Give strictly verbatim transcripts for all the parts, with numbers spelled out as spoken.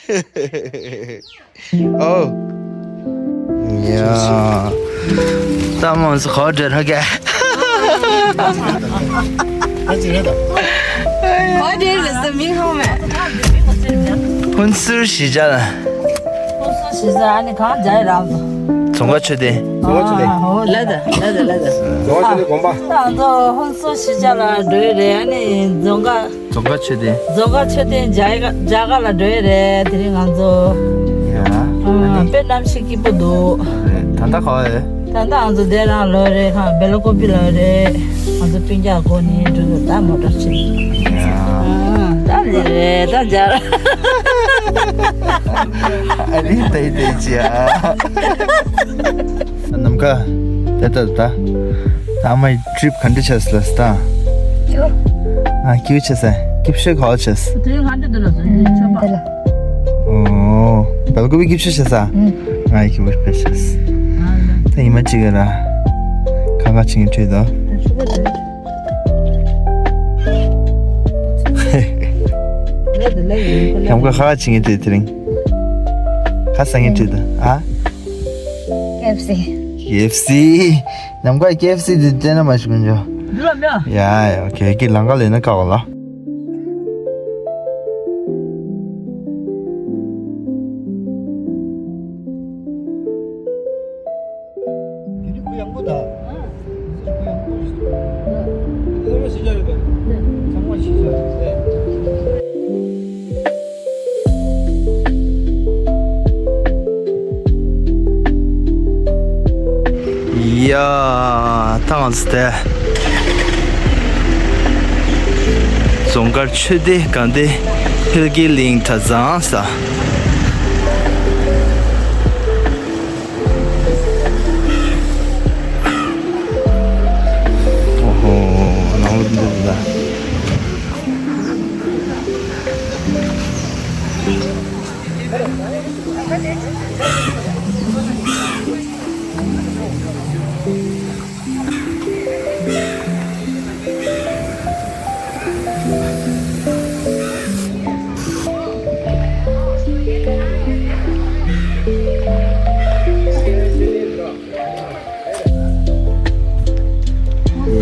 ཨོ། ཡ། ད་མོ་ཟི་ཁོ་འདྲ་ར་ག་ཁོ་འདྲ་རེད་ཟེར་མི་ཧོ་མེ། ཧུན་སུར་གཞིས་ཆགས་ལ། ཧུན་སུར་གཞིས་ཆགས་ཨ་ནི་གང་རྒྱ་ཡི་རང་དུ། རྫོང་དཀར་མཆོད་རྟེན། རྫོང་དཀར་མཆོད་རྟེན། ཨོ་ལ་ད་ལ་ད་ལ་ད། རྫོང་དཀར་མཆོད་རྟེན་དགོན་པ། ད་ང་ཚོ་ཧུན་སུར་གཞིས་ཆགས་ལ་འགྲོ་ཡི་རེད། ཨ་ནི་རྫོང་དཀར། རྫོང་དཀར་མཆོད་རྟེན། རྫོང་དཀར་མཆོད་རྟེན་མཇལ་ཁ་མཇལ་ཁ་ལ་འགྲོ་ཡི་རེད། དེ་རིང་ང་ཚོ། ཡ། ཨ། དཔེ་གནམ་གཤིས་སྐྱིད་པོ་འདུག་རེད། ད་ལྟ་ག་བ་རེད། ད་ལྟ་ང་ཚོ་དེ་རང་ལོ་རེད། ཁ་བེ་ལ་ཀོ་པི་ལོ་རེད། ང་ཚོ་སྤུན་ཀྱག་སྒོ་ནས་འགྲོ་འདུག་ད་མོ་ཊ་ཕྱིན། ཡ། ཨ། ད་ལེ་རེད། ད་མཇལ། ཨ་རི་ཏེ་ཏེ་ཅི་ཨ། ནམ་མཁའ། དེ་ལྟར་ད། ད་མའི་ཊི་རིབ་ག་འདྲ་བྱས་ལ་སྟ། ཨ་ཀྱུ་བྱས་ས། ཀྱུ་ཤོད་ག་བ་བྱས། དེ་ཧ་འདྲ་འདུག་ལ་སོ་ཆོད་པ། ཨོ། བལ་ཀོ་བི་ཀྱུ་ཤོད་བྱས་ས། ང་ཡི་ཀྱུ་བི་བྱས། ད་ཡི་མ་ཅི་ག་ར། ག་ག་ཆིང་ཁྲུས་དོ། ཡང་ག་ག་ཆིང་ཁྲུས་དེ་རིང་། ག་ས་ངན་ཁྲུས་དོ་ཨ། ཀེ་ཨེཕ་སི། ཀེ་ཨེཕ་སི། ནམ་མཁའ་ཀེ་ཨེཕ་སི་དེ་བསྟན་ན་མ་ཞུ་ཀུན་ཇོ། འདི་ལ་མེད། ཡ་ཡ་ཨོ་ཁེ་ཀི་ལང་ཀ་ལེ་ན་ཀ་བ་ལ། དེ་ནི་གུ་ཡངས་པོ་ད། དེ་ནི་གུ་ཡངས་པོ་ཞིག་འདུག་དེ་ནི་ཞིག་རེད་པས། ཚང་མ་ཞིག་རེད། ཡ། ད་ང་ཚོ་དེ་རྫོང་དཀར་ཆོས་སྡེ་དགའ་ལྡན་འཕེལ་རྒྱས་གླིང་གྲྭ་ཚང་ས། ཨོ་ཧོ། ནང་ལོགས་འདི་རེད་ད། ཡ།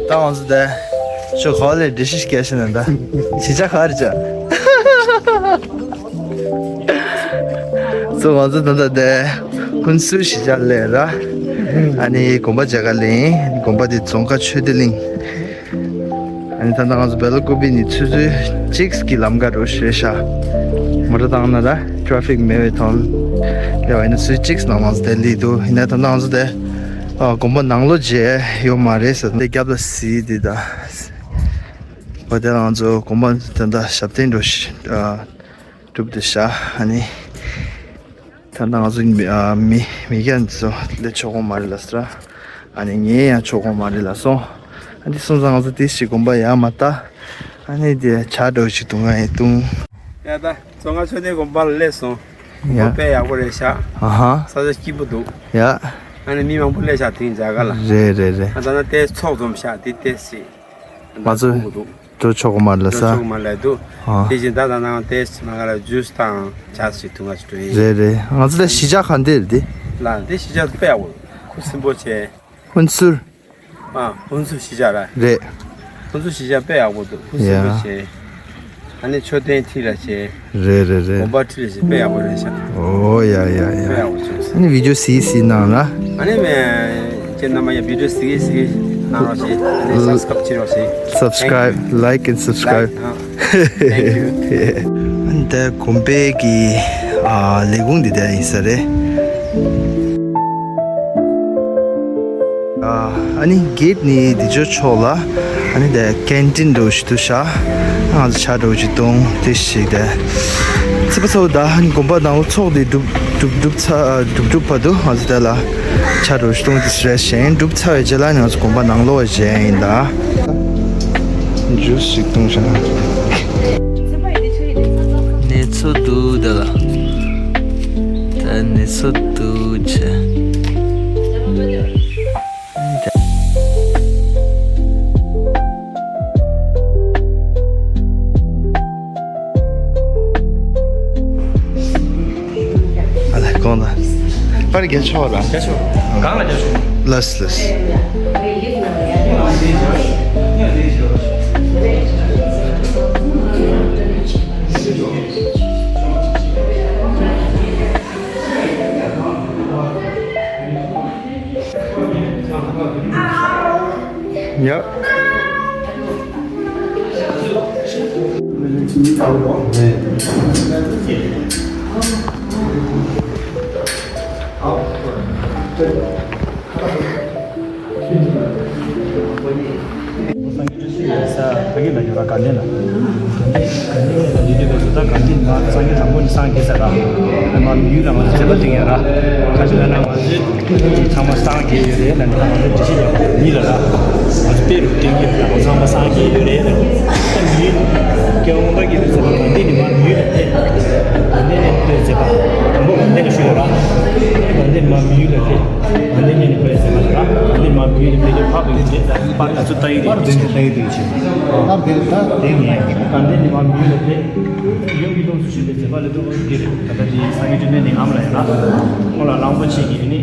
ད་ང་ཚོ་དེ་ཤོ་ག་ལས་འདྲི་ཤིས་སྐད་ཤེས་ན་ད་ཞི་ཆ་ག་རེ་ཅག་སོ་ང་ཚོ་ད་ད་དེ་ཧུན་སུར་ཞི་ཆ་ལས་ར། ཨ་ནི་དགོན་པ་མཇལ་ཁ་ལེན། དགོན་པ་དེ་རྫོང་དཀར་ཆོས་སྡེ་གླིང་། ཨ་ནི་ད་ལྟ་ང་ཚོ་བེ་ལ་ཀུ་པི་ནས་ཆུ་ཚོད་གཅིག་གི་ལམ་ཁ་འགྲོ་ཤེས་ཤག་མོ་ཊ་བཏང་ན་ད་ཊ་རེ་ཕིག་མེད་པའི་ཐོག་ལ་བ་ཡིན་ན་ཆུ་ཚོད་གཅིག་ནང་ང་ཚོ་དེ་སླེབས་འདུག་ཡིན་ན་ད་ལྟ་ང་ཚོ་དེ་ཨ་དགོན་པ་ནང་ལོགས་མཇལ་ཡོད་མ་རེད་ཟེར། དེ་རྒྱབ་ལ་གཟིགས་དེ་ད་འོ་དེ་ལ་ང་ཚོ་དགོན་པ་དེ་འདྲ་ཞབས་བརྟན་འགྲོ་ཤེས་ཨ་གྲུབ་འདུག་ཤག་ཨ་ནི། ད་ལྟ་ང་ཚོ་མི་ཨ་མི་མི་རྒན་ཚོ་སླེབས་ཆོག་གོ་མ་རེད་ལ་ཟེར། ཨ་ནི་ངས་ཡང་ཆོག་གོ་མ་རེད་ལ་སོང་། ཨ་ནི་སོང་ཙང་ང་ཚོ་དེ་ཞིག་དགོན་པ་ཡར་མར་ལྟ། ཨ་ནི་དེ་ཇ་འདྲ་བོ་ཞིག་འཐུང་ང་ཡིན་འཐུང་། ཡ་ད་རྫོང་དཀར་ཆོས་སྡེ་དགོན་པ་ལ་སླེབས་སོང་། ཡ། དཔེ་ཡག་པོ་རེད་ཤག་ཨ་ཧ། ས་ཆ་སྐྱིད་པོ་འདུག་ཡ། ཨ་ནི་མི་མང་པོ་སླེབས་ཤག་དེང་མཇལ་ཁ་ལ། རེད་རེད་རེད། ཨ་ད་ནི་དེ་ཚོགས་འཛོམས་ཤག་དེ་དེ་ཞིག་ང་ཚོ་འགྲོ་ཆོག་གི་མ་རེད་ལ་ས། འགྲོ་ཆོག་གི་མ་རེད་འདུག་ཨ། དེ་བཞིན་ད་ད་ནང་དེ་ང་ལ་ཇུས་དང་ཇ་ཞིག་འཐུང་ག་ཞིག་འགྲོ་ཡིན། རེད་རེད། ང་ཚོ་ད་གཞིས་ཆགས་གང་དེ་རེད་དེ། ལ་དེ་གཞིས་ཆགས་དཔེ་ཡག་པོ་ཁུ་སིམ་པོ་བྱས། ཧུན་སུར། ཨ་ཧུན་སུར་གཞིས་ཆགས་ར། རེད། ཧུན་སུར་གཞིས་ཆགས་དཔེ་ཡག་པོ་འདུག་ཁུ་སིམ་པོ་ཡ། བྱས། ཨ་ནི་མཆོད་རྟེན་འཁྲིས་ལ་བྱས། རེད་རེད་རེད། དགོན་པ་འཁྲིས་ལ་བྱས་དཔེ་ཡག་པོ་རེད་ཤག་ཨོ་ཡ་ཡ་ཡ། དཔེ་ཡག་པོ་བྱུང་སོང་། ཨ་ནི་བི་ཌིའོ་གཟིགས་གཟིགས་གནང་ལ། ཨ་ནི་མེ་ཁྱེད་རྣམ་པ་ཡ་བི་ཌིའོ་གཟིགས་གཟིགས་གནང་རོགས་བྱེད། ཨ་ནི་སབ་སི་ཀ་རབ་བྱེད་རོགས་བྱེད། Subscribe, like and subscribe. Thank you. ཨ་ནི་ད་དགོན་པའི་གི་ཨ་ལས་ཁུངས་འདི་ད་ཡིན་ས་རེད། ཨ་ནི་གེ་ཊི་ནི་འདི་ཅོ་ཕྱོགས་ལ་ཨ་ནི་དེ་ཀེན་ཊིན་འདྲ་བོ་ཞིག་འདུག་ཤག་ང་ཚོ་ཇ་འདྲ་བོ་ཞིག་འཐུང་དེ་ཞིག་དེ། ཚེས་པ་ཚོ་ད་ཨ་ནི་དགོན་པ་ནང་ལོགས་ཚོགས་དེ་འགྲུབ་ སྒྲུབ་ཚར་སྒྲུབ་སྒྲུབ་བར་དུ་ང་ཚོ་དེ་ལ་ཆ་རོ་བཏུང་དེ་རེད་བཞིན་སྒྲུབ་ཚར་བའི་རྗེས་ལ་ནི་ང་ཚོ་དགོན་པ་ནང་ལོགས་བཞེངས་ཡིན་ད། ཇུས་ཤིག་བཏུང་བཞག་ནས་ཚོ་འདུག་དེ་ལ་ད་ནས་ཚོ་འདུག་ཆེ། ཨ་ལ་གོང་ལ། པར་རྒྱ་ཆོག་ར། རྒྱ་ཆོག་གང་ལ་རྒྱ་ཆོག་ལས་ལས། ཡ། སངས་རྒྱས་བཅུ་གསུམ་ཡོད་ས་ཕ་གི་ལ་ཡོད་ར་དགའ་ལྡན་ལ། དགའ་ལྡན་དགའ་ལྡན་ལ་ཡོད་དུས་བས་ད་དགའ་ལྡན་མ་སངས་རྒྱས་དང་པོ་ནས་སངས་རྒྱས་ས་ར། མ་མི་ཡུལ་ལ་ང་ཚོ་མཛད་པ་སྟེང་ཡོད་ར། ག་ཅི་ལ་ན་ང་ཚོས་ཚང་མ་སངས་རྒྱས་ཡོད་རེད་ལ་ང་ཚོ་འདྲི་ཤེས་ཡོད་མི་ལ་ར། ང་ཚོ་དཔེ་རུ་བསྟན་གྱི་ཡོད་ར་ང་ཚོ་ཚང་མ་སངས་རྒྱས་ཡོད་རེད་ལ། ད་མི་ཡུལ་སྐྱེ་བ་སྔོན་མ་གི་ལ་ཚད་པ་དགའ་ལྡན་ནས་མ་མི་ཡུལ་ལ་ཕེབས། དགའ་ལྡན་ནས་ཕེབས་ཚད་པ་དང་པོ་དགའ་ལྡན་ལ་ཞུ་ཡོད་ར། དགའ་ལྡན་མ་མི་ཡུལ་ལ་ཕེབས། དགའ་ལྡན་ཉིད་ནས་ཁོ་ཡི་སེམས་ལ་དགའ་ལྡན་མ་བུའི་ལ་ཕེབས་ཀྱི་ཕག་པའི་ཚེ་པར་ང་ཚོ་ལྟ་ཡི་པར་འདི་ནས་ལྟ་ཡི་འདུག་ཅེས། པར་འདི་ལྟ་དེ་ནས་དགའ་ལྡན་ཉིད་མ་བུའི་ལ་ཕེབས། ཡོམ་གྱི་ལོངས་སུ་སྤྱོད་པའི་མཛད་པ་ལས་ལྡོག་པ་གི་རེད། ད་ལྟ་དེ་སངས་རྒྱས་བཅོམ་ལྡན་འདས་ཨ་མ་ལ་ཡིན་ལ་ཁོང་ལ་གླང་པོ་ཆེ་གི་ནི་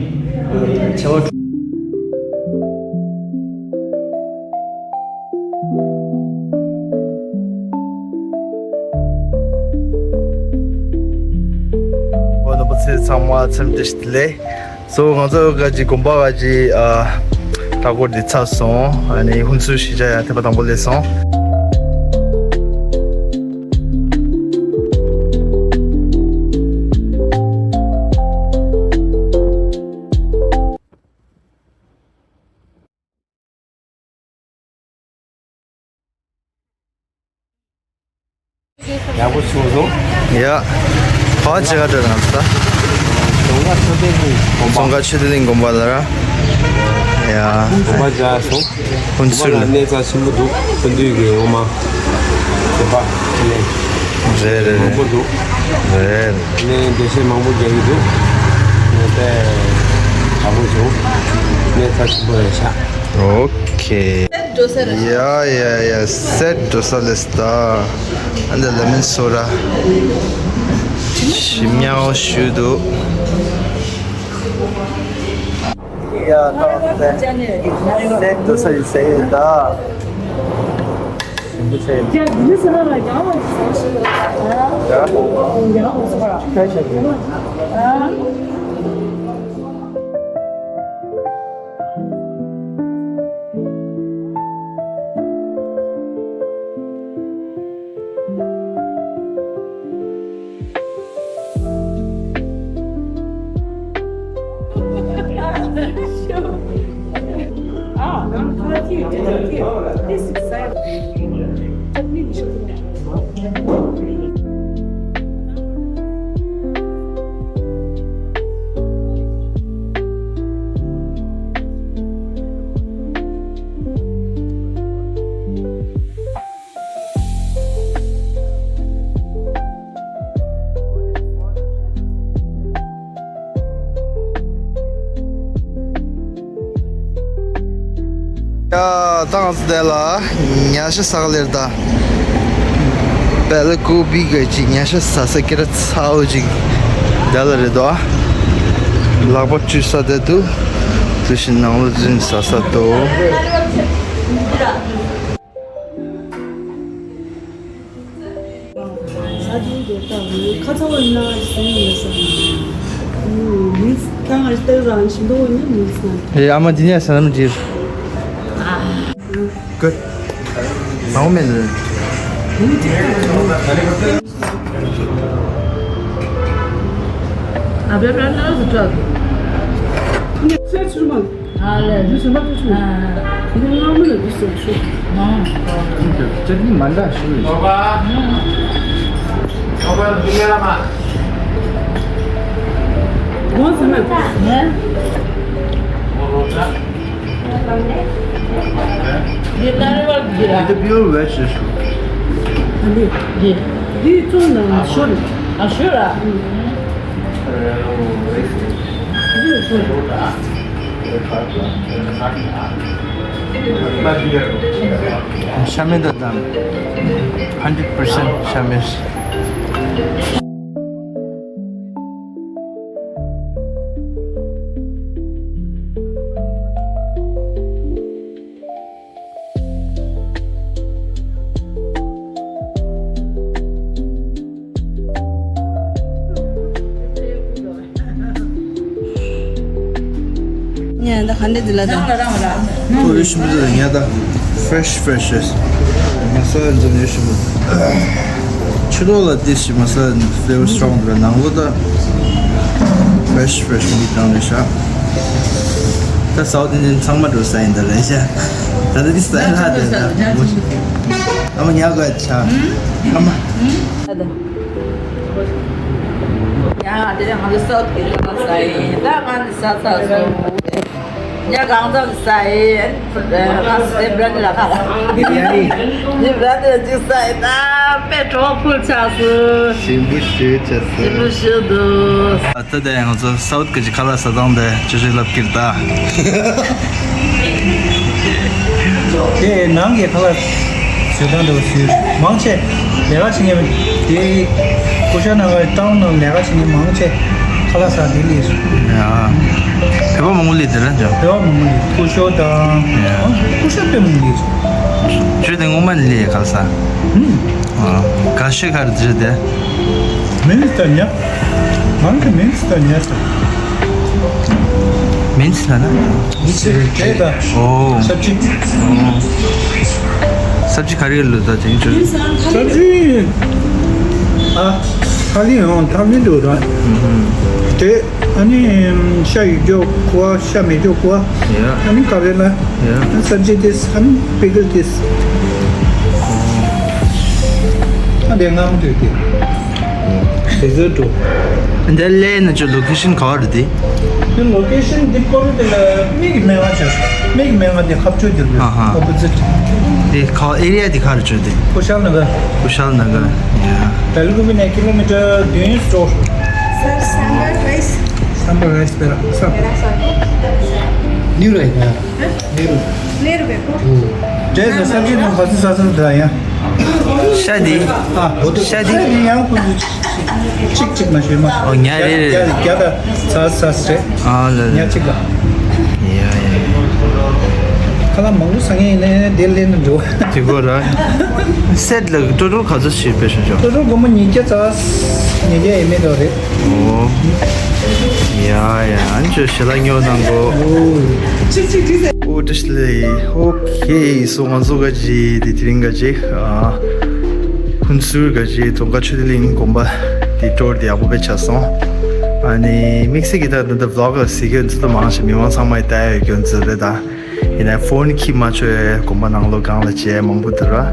ཆེ་བ། ཨོ་ནོ་པ་ཚེ་ཚང་མ་འཚམས་འདྲི་ཞུ་ལེ། སོ་ང་ཚོ་ག་ཅི་དགོན་པ་ག་ཅི་ཨ་ལྟ་སྐོར་འདི་ཚར་སོང་། ཨ་ནི་ཧུན་སུར་གཞིས་ཆགས་ཡང་ཐེངས་མ་དང་པོ་སླེབས་སོང་། ཡག་པོ་བྱུང་སོང་། ཡ། ཕ་ཇི་ག་འདྲ་རང་ས། རྫོང་དཀར་ཆོས་སྡེ་གླིང་དགོན་པ། རྫོང་དཀར་ཆོས་སྡེ་གླིང་དགོན་པ་ལ་ར། ཡ། དགོན་པ་མཇལ་སོང་། ཧུན་སུར་ལ་གནས་རྩ་ཆེན་པོ་འདུག་ཕན་དུས་ཀྱི་འོ་མ། དགོན་པ་དེ་ནས། རེད་རེད་མང་པོ་འདུག་རེད། ནས་འདུ་ཤེས་མང་པོ་རྒྱག་གི་འདུག་ནས་དཔེ་ཡག་པོ་བྱུང་། གནས་རྩ་ཆེན་པོ་རེད་ཤག་ཨོ་ཁེ། ཡ་ཡ་ཡ་སེ་འགྲོ་ས་ལེ་སྟ། ཨ་འདི་ལ་མིན་སོ་ར། ཞི་མྱའོ་ཞུ་འདུག་ཡ་ད་སེ་འགྲོ་ས་ཡི་སེ་ཡི་ད། ཡ། ད་ང་ཚོ་དེ་ལ་ཉ་ཤ་ཟ་ག་ལེར་ད། བེ་ལ་ཀོ་བི་གི་ཅིག་ཉ་ཤ་ཟ་ས་སྐེ་ར་ཚ་བོ་ཅིག་དེ་ལ་རེད་དོ། ལག་པ་བཀྲུས་ས་དེ་འདུག་དེ་བཞིན་ནང་ལ་འཛུལ་ནས་ཟ་ས་འདུག་ས་ཆུང་དེ་ལྟ་བུའི་ཁ་ཚ་བོ་ཡིན་ན་ཟིན་ཡོད་ས། མིག་ཁ་ང་ལྟ་རང་ཞིམ་པོ་ཡིན་ན་མིག་ས། ཨེ་ཨ་མ་འདི་ནས་ས་ནམ་འདིར། ཀུ། ནའོ་མེན། ཨ་བེ་བེ་ན་ཟུ་ཏྲ། ཨ་ལེ། ཟུ་མ། ཨ་ལེ། ཟུ་མ་ཏུ་ཆུ། ཨ། ཟུ་མ་མི་ལ་ཟུ་ཟུ་ཆུ། ཨ། ཅ་ནི་མ་འདྲ་ཞུ་ཡོད། ཨ། ཨ། ཟུ་མ་མ། དགོངས་ཟེར་ན། འདི་ལྟར་བ་འདི་ར། འདི་pure veg རེད་ཤག་འདི། འདི་བཙོང་ན་ཤོར། ཨ་ཤོར་ར། འདི་ཤོར། ཤ་མེད་ད་དམ། hundred percent ཤ་མེད། ཉན་ད་ག་འདྲ་འདི་ལ་དང་། ཁོ་ཡོད་ཤིན་པོ་དེ་ལ་ཉན་ད། fresh fresh རེད། མ་ས་ལ་འཛོམས་ཡོད་ཤིན་པོ། ཕྱི་ལོགས་ལ་ཏིས་ཤི་མ་ས་ལ་flavor strong འདུག་མནའ་ལོ་ད་fresh fresh མི་དང་རེད་ཤག་ད་South Indian ཚང་མ་འགྲོ་ས་ཡིན་ད་ལས་ཤག་ད་ལྟ་འདི་ས་ཡིན་ལ་དེ་ད་ཨ་མ་ཉག་ག་ཆ་ཨ་མ། ཡ་དེ་རིང་ང་ཚོ་South གི་ལ་ས་ཡིན་ད་ང་ནི་ས་ཚ་སོང་། ཉ་གང་ཙམ་ཟ་ཡི། ཨ་ནི་ང་ཚོ་དེ་བྲན་ལ་ཁ་ལ། ཡ་ཡི། དེ་བྲན་ལ་ཅིག་ཟ་ཡི་ད་དཔེ་གྲོགས་ཕུལ་ཆགས་སུ། ཞིམ་པོ་ཞེ་ཆགས་སུ། ཞིམ་པོ་ཞེ་འདུག་ད་ལྟ་དེ་ང་ཚོ་South གི་ཅིག་ཁ་ལག་ཟ་སྟངས་དེ་ཅི་ཞིག་ལབ་ཀྱི་རེད་ད། དེ་ནང་གི་ཁ་ལག་ཟ་སྟངས་དེ་བ་སུ་མང་ཆེ་ལས་ཀ་བྱེད་མཁན་དེ་ཀུ་ཤུ་ནང་གི་ཀྲང་ནང་ལས་ཀ་བྱེད་མཁན་མང་ཆེ། ཁ་ལག་ཟ་དེ་ལས་སུ། ཡ། བོད་པ་མང་པོ་ལས་དེ་ར་འཇོ། བོད་པ་མང་པོ་ལས་ཀུ་ཤོ་དང་། ཡ། ཀུ་ཤོ་དཔེ་མང་པོ་ལས་སུ། ཁྱོད་དེ་སྔོན་མ་ནས་ལས་ཁ་ལག་ཟ། ཧུམ། ཨ། ག་ཤོད་ག་རེ་དེ་རེད་དེ། མིན་སྟ་ཉ། མང་གི་མིན་སྟ་ཉ་སྟ། མིན་སྟ་ན། དེ་དང་། ཨོ། སབ་ཅི། ཨོ། སབ་ཅི་ག་རེ་ལོ་ད་དེང་ཆོ། སབ་ཅི། ཨ། ཐ་ལི་ཡང་ཐ་ལི་འདུག་ར། དེ་ཨ་ནི་ཤ་ཡོད་རྒྱུ་ཀོ་ཤ་མེད་རྒྱུ་ཀོ་ཡ། ཨ་ནི་ཀ་རེ་ལ་ཡ། སབ་ཅི་དེ་ཨ་ནི་པི་ཀལ་དེ། ཨ་དེ་ངམ་དུས་དེ། དེ་ཚོ་འགྲོ། འདི་ལས་ན་ཆོ་ལོ་ཀེ་ཤན་ག་བར་དེ། དེ་ལོ་ཀེ་ཤན་འདི་སྐོར་དེ་ལ་མིག་གི་སྨན་ཁང་བྱས། མིག་གི་སྨན་ཁང་དེ་ཁ་ཕྱོགས་དེ་ལ། ཨ་ཧ། ཨོ་པོ་ཛིཊ། དེ་ཁ་ཨེ་རི་ཡ་དེ་ག་རེ་བྱོས་དེ། ཀུ་ཤལ་ན་གར། ཀུ་ཤལ་ན་གར། ཡ། བེལ་ཀོབ་ནས་ཀི་ལོ་མི་ཊར་བདུན་སོ། Sir, sambar rice. Sambar rice ཕེ་ར་ས། ཕེ་ར་ས། ནིའུ་རེད་ཡ། ནེ་རུ། ནེ་རུ་བེ་པོ། འདྲེས་ས་སབ་ཅི་དང་ཕ་སི་ས་ས་འདྲ་ཡ། ཤ་དེ། ཨ། ཤ་དེ། ཤ་དེ་ཡང་ཁོ་ཚོ་གཅིག་གཅིག་མ་ཤེས་མ། ཨོ་ཉ་རེད་རེད། རྒྱ་རྒྱ་དང་ས་ས་རེད། ཨ་ལ་ལ། ཉ་གཅིག་ལ། ཡ་ཡ། ཁ་ལག་མང་པོ་ཟ་མཁན་ཡིན་ནའི་དེ་ལེན་ན་འགྲོ། དེ་གོ་ར། སེད་ལ་ཊོ་ཊལ་ག་ཚོད་ཞིག་པེ་ཤོ་ཤོ། ཊོ་ཊལ་སྒོར་མོ་ཉིས་བརྒྱ་རྩ། ཉིས་བརྒྱ་ཡས་མས་འགྲོ་རེད། ཨོ། ཡ་ཡ། ཨ་ནི་ཅོ་ཞེ་ལ་ཉོ་ནང་གོ། ཨོ། ཨོ་ཏི་ཤི་ལེ། ཨོ་ཁེ། སོ་ང་ཚོ་ག་ཅི་དེ་དེ་རིང་ག་ཅི། ཨ། ཧུན་སུར་ག་ཅི་དུང་དཀར་ཆོས་སྡེ་གླིང་དགོན་པ་དེ་ཊོར་དེ་ཡག་པོ་དཔེ་ཆགས་སོང་། ཨ་ནི་དམིགས་བསལ་གྱི་ད་ད་ད་བི་ལོག་ག་གཟིགས་ཡོད་ཚོད་མང་ཆེ་མི་མང་ཚང་མ་ཡི་ལྟ་ཡ་ཡོད་རྒྱུ་ཚོད་རེད་ད། ཡིན་ནའི་ཕོན་ཁྱི་མ་ཆོས་དགོན་པ་ནང་ལོགས་སྒང་ལ་བྱས་མང་པོ་འདུག་ར། ཨ།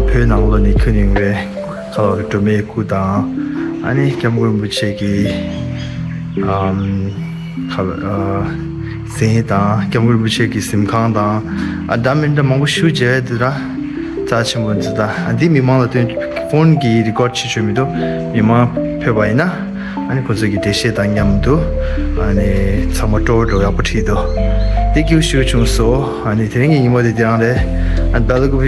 བོད་ནང་ལོགས་ནས་ཁྱོན་ཡོང་བའི་ཁ་ལོ་རི་སྒྲོལ་མའི་སྐུ་དང་། ཨ་ནི་སྐྱབས་མགོན་རིན་པོ་ཆེ་གི། ཨམ། ཁ་ལོ། ཨ། གཟན་དང་སྐྱབས་མགོན་རིན་པོ་ཆེ་གི་གཟིམ་ཁང་དང་། ཨ། འདྲ་མི་འདྲ་མང་པོ་ཞིག་མཇལ་འདུག་ར། རྩ་ཆེན་པོ་འདི་ད། ཨ། འདི་མི་མང་ལ་སྟོན། ཕོན་གྱི་རི་ཀོཌ་བྱེད་ཆོག་མི་འདུག་མི་མང་ཕེབས་པ་ཡིན་ན། ཨ་ནི་ཁོ་ཚོ་གི་འགྲེལ་བཤད་དང་མཉམ་དུ། ཨ་ནི་ཚང་མ་སྤྲོ་བོ་འགྲོ་ཡག་པོ་བྲིས་འདུག་དེ་སྐྱིད་པོ་ཞིག་བྱུང་སོང་། ཨ་ནི་དེ་རིང་གི་ཉིན་མོ་དེ་དེ་རང་རེད། ཨ། བེལ་ཀོབ་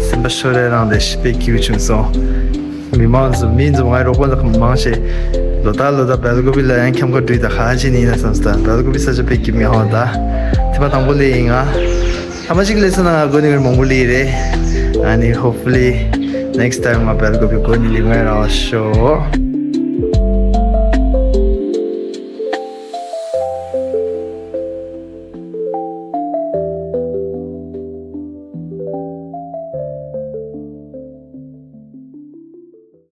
སེམས་པ་ཤོར་རེ་རང་རེད། དཔེ་སྐྱིད་པོ་བྱུང་སོང་། མི་མང་ཚོ་མི་ཚོ་ང་རོགས་པ་ཚོ་མང་ཆེ། ལོ་ལྟར་ལོ་ལྟར་བེལ་ཀོབ་ལ་ཡང་འཁྱམ་ཁ་འགྲོ་ཡི་ད། ག་ཅི་ནི་ཡིན་ན་བསམ་སྟེ། བེལ་ཀོབ་ས་ཆ་དཔེ་སྐྱིད་མི་ཧང་ད། ཐེངས་མ་དང་པོ་ལས་ཡིན་ང་། ཐ་མ་ཞིག་ལས་སོང་ན་ང་གོ་ནི་མང་པོ་ལས་རེད། ཨ་ནི་hopefully next time ང་བེལ་ཀོབ་གོ་ནི་ལས་ང་རག་ཤོག